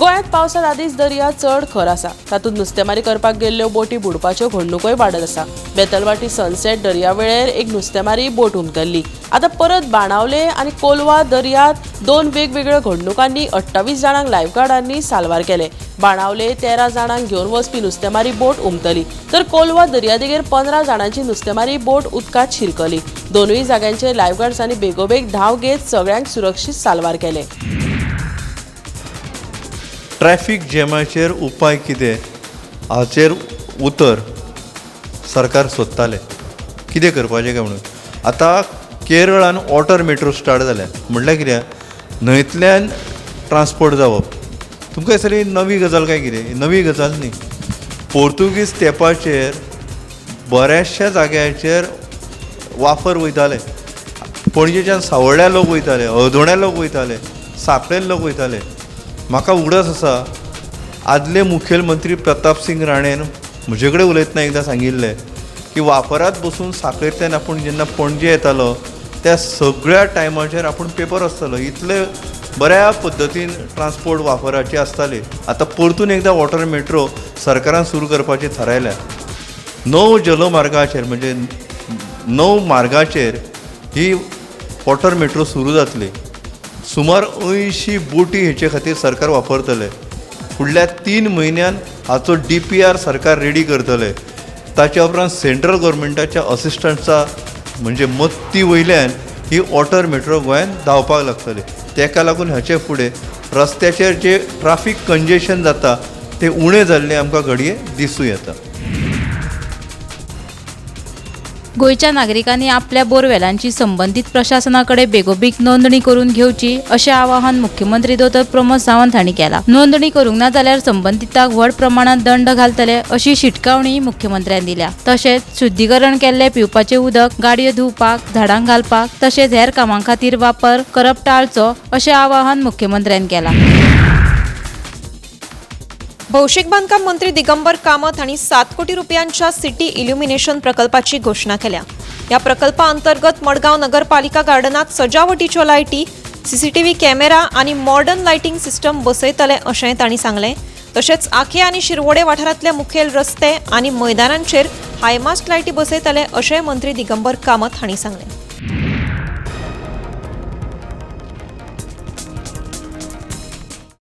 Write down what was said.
गोंयांत पावसांत आदींच दर्या चड खर आसा. तातूंत नुस्तेमारी करपाक गेल्ल्यो बोटी बुडपाच्यो घडणुकोय वाडत आसा. बेतलवाटी सनसेट दर्यावेळेर एक नुस्तेमारी बोट हुमकल्ली. आतां परत बाणावले आनी कोलवा दर्यांत दोन वेगवेगळ्या घडणुकांनी 28 जाणांक लायफगार्डांनी साल्वार केले. बाणावले 13 जाणांक घेवन वचपी नुस्तेमारी बोट उमतली, तर कोलवा दर्यादेगेर 15 जाणांची नुस्तेमारी बोट उदकांत शिरकली. दोनूय जाग्यांचेर लायफगार्ड्सांनी बेगोबेग धांव घेत सगळ्यांक सुरक्षीत साल्वार केले. ट्रॅफिक जॅमाचेर उपाय कितें हाचेर उतर सरकार सोदतालें, कितें करपाचें काय म्हणून. आतां केरळान वॉटर मेट्रो स्टार्ट जाल्या. म्हणल्यार कितें, न्हंयतल्यान ट्रान्सपोर्ट जावप. तुमकां दिसतली नवी गजाल काय कितें, नवी गजाल न्ही. पोर्तुगीज तेंपाचेर बऱ्याचशा जाग्याचेर वाफर वयताले. पणजेच्यान सावड्ड्या लोक वयताले, हळदोण्या लोक वयताले, सांखळेन लोक वयताले. म्हाका उगडास आसा, आदले मुखेलमंत्री प्रताप सिंग राणेन म्हजे कडेन उलयतना एकदां सांगिल्लें की वापरात बसून सांखळेंतल्यान आपूण जेन्ना पणजे येतालो त्या सगळ्या टायमाचेर आपूण पेपर आसतालो. इतले बऱ्या पद्दतीन ट्रान्सपोर्ट वापराची आसताली. आतां परतून एकदां वॉटर मेट्रो सरकारान सुरू करपाची थारायल्या. 9 जलमार्गाचेर, म्हणजे 9 मार्गाचेर ही वॉटर मेट्रो सुरू जातली. सुमार 80 बोटी हेचे खातीर सरकार वापरतले. फुडल्या 3 म्हयन्यान हाचो DPR सरकार रेडी करतले. ताच्या उपरांत सेंट्रल गव्हर्मेंटाच्या असिस्टंसा म्हणजे मत्ती वयल्यान ही वॉटर मेट्रो गोंयांत धांवपाक लागतली. तेका लागून हाचे फुडें रस्त्याचेर जे ट्राफीक कंजेशन जाता ते उणें जाल्लें आमकां घडये दिसूं येता. गोंयच्या नागरिकांनी आपल्या बोरवेलांची संबंदीत प्रशासना कडेन बेगोबेग नोंदणी करून घेवची अशें आवाहन मुख्यमंत्री दोतोर प्रमोद सावंत हांणी केलां. नोंदणी करूंक ना जाल्यार संबंदितांक व्हड प्रमाणांत दंड घालतले अशी शिटकावणी मुख्यमंत्र्यान दिल्या. तशेंच शुद्धीकरण केल्लें पिवपाचें उदक गाडयो धुवपाक, झाडांक घालपाक तशेंच हेर कामां खातीर वापर करप टाळचो अशें आवाहन मुख्यमंत्र्यान केलां. भौशीक बांदकाम मंत्री दिगंबर कामत हांणी 7 कोटी रुपयांच्या सिटी इल्युमिनेशन प्रकल्पाची घोशणा केल्या. ह्या प्रकल्पा अंतर्गत मडगांव नगरपालिका गार्डनात सजावटीच्यो लायटी, सीसीटीव्ही कॅमेरा आनी मॉडर्न लायटींग सिस्टम बसयतले अशेंय तांणी सांगलें. तशेंच आखे आनी शिरवोडे वाठारांतले मुखेल रस्ते आनी मैदानांचेर हायमास्ट लायटी बसयतले अशेंय मंत्री दिगंबर कामत हांणी सांगलें.